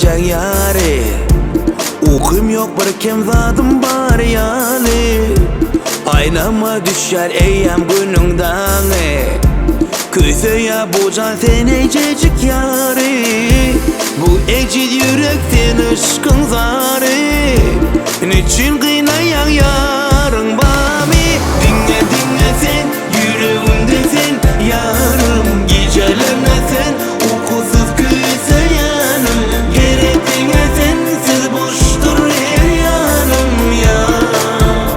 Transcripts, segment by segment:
gijäň ýary. Ukym ýok bir kem zadym bar ýaly. Aýnama düşýär eýýäm günüň daňy. Küýseýär bu jan sen eýjejik ýary. Bu ejiz ýürek sen yşkyň zary. Neçün gynaýaň ýaryň barmy? Diňe diňe sen ýüregimde sen ýarym. Gijelerine sen ukusyz küýseýänim. Gerek diňe sensiz boşdur her ýanym ýar.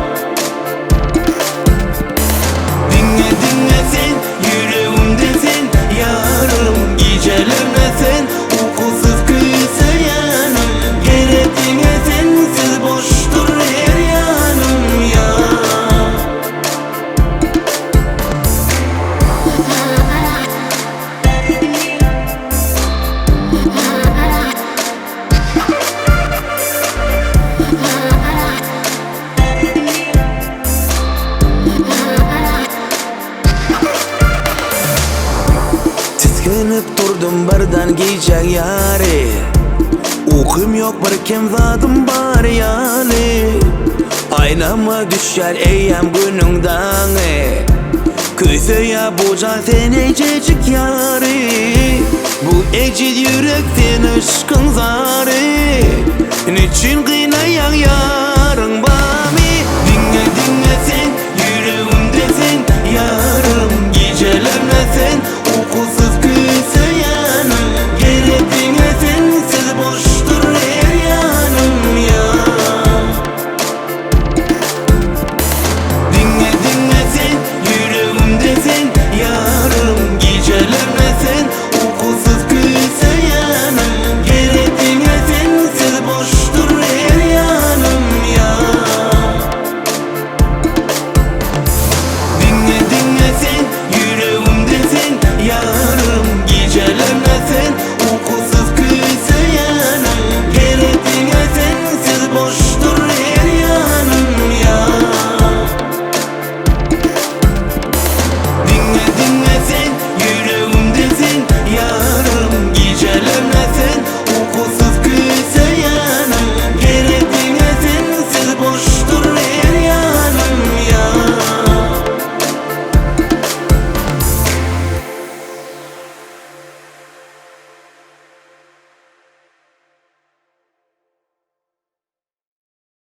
Diňe diňe sen ýüregimde sen ýarym. Gijelerine sen ukusyz küýseýänim. Gerek diňe sensiz boşdur her ýanym ýar. Tisginip durdum birden gijäň ýary. Ukym ýok bir kem zadym bar ýaly. Aýnama düşýär eýýäm günüň daňy. Küýseýär bu jan sen eýjejik ýary. Bu ejiz ýürek sen yşkyň zary. Neçün gynaýaň.